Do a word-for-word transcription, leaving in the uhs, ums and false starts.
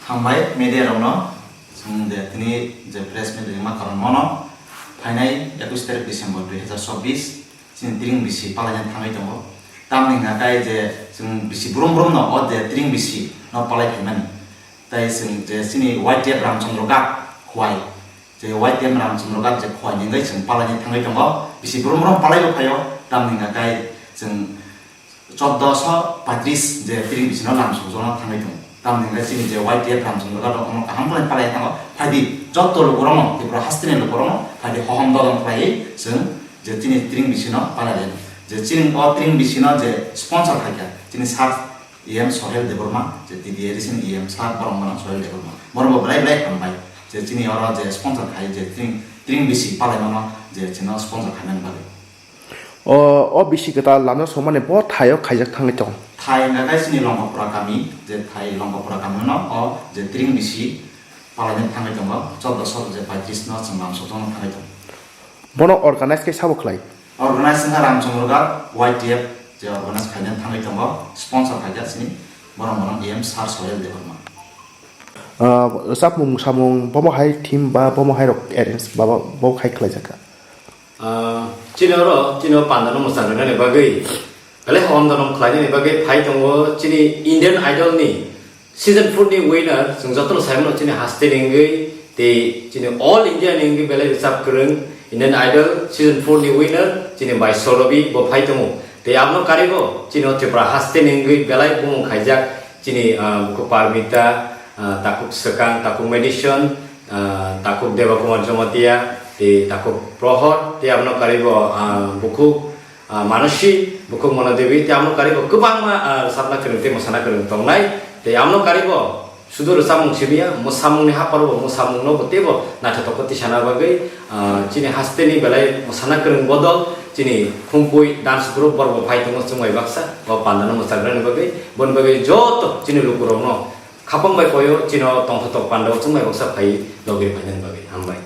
Hambai media rokno, chwng je tini je press meet ringma karon mono phainai ekush tarik December dui hazar chobbish chini tring bisi palaina thangwi tongo. Tamni hwnkha khe je chwng bisi brum brum no o je tring bisi no palai phaimani. Tai chwng je chini Y T F Ramchandra Ghat Khowai, je Y T F Ramchandra Ghat je Khowai ni hwnkhe chwng palaina thangwi tongo. Bisi brum brum palai bo phaio, tamni hwnkha khe chwng Chordoso patris je tring bisino lam sokjokna thangwi tongo. Tamni hwnkhe chini je Y T F Ramchandra Ghat rok omo kaham khlai palai thango. Phaidi jotto lukurokno, Tripura hasteni lukurokno phaidi hohom dodon khlaiwi chwng je chini tring bisino palai laino. Je chini o tring bisino je sponsor khaikha chini sir E M Sohel Debbarma, je T D A recent E M sir borok mano Sohel Debbarma. Borokbo belai belai hambai. Je chini oro je sponsor khai je tring, tring bisi palai mano je chino sponsor khaimani bagwi. O, o bisi kwtal lamjak songmani bo thaio khaijak thangwi tongo. Thai hwnkha khe chini Longkapura kami, je thai Longkapura kami no o je tring bisi palaina thangwi tongo, chordoso je patris no chwng lam sokjokna thangwi tongo. Bono organize khe sabo khlai? Organize wngkha Ramchandra Ghat Y T F je organize khaina thangwi tongo, sponsor khaikha chini borok mano E M sir Sohel Debbarma. Ah, chapmung samung bomo hai theme ba bomo hai rok arrange ba bo khai khlaijakha. Ah, chini oro, chini o panda no mwchang rwnani bagwi, belai hohom donom khlainani bagwi phai tongo chini Indian Idol ni season four ni winner, chwng jotono sai mano chini haste ni wngwi, tei chini all India ni wngwi belai rwchap kwrwng Indian Idol season four ni winner chini bai Sorobi bo phai tongo. Tei abono karwi bo chini o Tripura haste ni wngwi belai bumung khaijak chini, ah, bukhuk Parmita, ah, takhuk Swkang, takhuk Madison, ah, takhuk Deba Kumar Jamatia, tei takhuk Prohor, tei abono karwi bo, ah, bukhuk, ah, Manosi, bukhuk Mono Devi, tei abono karwi bo kwbangma, ah, rwchapna kwrwng tei mwsana kwrwng tongnai. Tei abono karwi bo sudu rwchapmung simi ya, mwsamungni haparo bo mwsamungno bo teibo naithotok khe tisana bagwi, ah, chini haste ni belai mwsana kwrwng bodol chini Khumpui dance group borok bo phai tongo chwng bai baksa o panda no mwchang rwnani bagwi. Boni bagwi joto chini lukurokno khapang bai poio chini o tongthotok panda o chwng bai baksa phai logi phainani bagwi. Hambai.